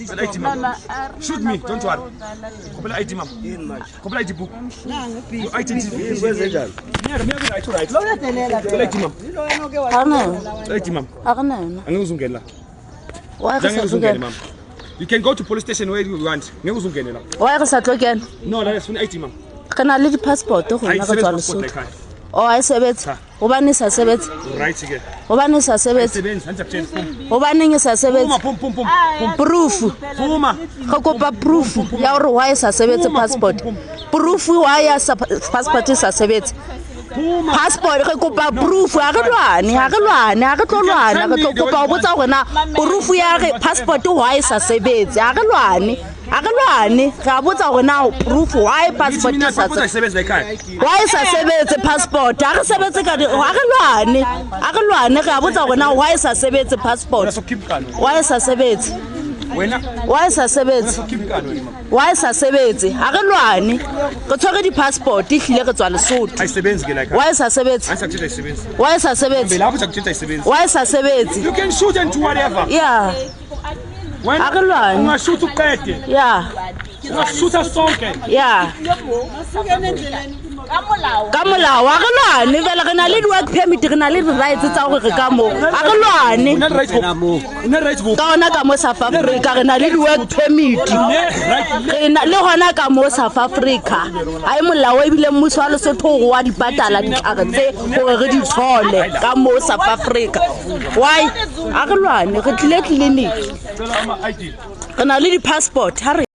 ID mama. Shoot me, don't worry. Kgopela ID mama. Kgopela ID book. Your identity. Kwenzenjani? Mina mina ku right right. Kgopela ID mama. Akunena. ID mama. Akunena. Angeke uzungene la. Why re Angeke sa tlo uzungene kena? mama. You can go to police station where you want. Ngeke uzungene la. Why re sa tlo kena? No, la sifuna ID mama. Re na le di-passport rona re Ayisebenzi tswa passport la Lesotho. ekhaya. Oh, ha e sebetse. Cha. Hobane e sa sebetse. Right ke. Hobane e sa sebetse. Ayisebenzi, angisakutshela. Phuma. Hobaneng e sa sebetse? Phuma, phum phum phum. Proof. Phuma. Re kopa proof ya hore why e sa sebetse Phuma, passport. phum, Proof why ya sa passport e sa sebetse. Phuma. Passport re kopa proof ha re lwane, ha re lwane, ha re tlo lwana, re tlo kopa ho botsa hore na proof ya re passport why e sa sebetse. Ha re lwane. Ha re lwane, re a botsa hore na proof why Ngithi passport mina e sa passport sebetse. ayisebenzi la ekhaya. Why e sa sebetse passport? Ha re sebetse ka ha re lwane, ha re lwane, re a botsa hore na why e sa sebetse passport. Wena sokhipha inkani wena. Why e sa sebetse? Wena Why e sa sebetse? sokhipha inkani wena mama. Why e sa sebetse? Ha re lwane. Re tshwere di-passport ehlile re tswa Lesotho. Ayisebenzi ke la ekhaya. Why e sa sebetse? Angisakutshela ayisebenzi. Why e sa sebetse? Lapho sakutshela ayisebenzi. Why e sa sebetse? You can shoot and do whatever. Yeah, Wena Ha re lwane. ungashoot uqede. yeah, Ungashutha sonke. yeah. Ka molao ha re lwane fela re na le di-work permit, re na le di-rights tsa hore re ka moo. Ha re lwane. Una right go. Una right go. Ka hona ka mo South Africa re na le di-work permit. Right. Re na le hona ka mo South Africa. Ha e molao ebile mmuso wa Lesotho o re wa di patala ditlhare tse hore re di thole ka mo South Africa. Why? Ha re lwane, re tlile clinic. Cela ama ID. Re na le di-passport ha re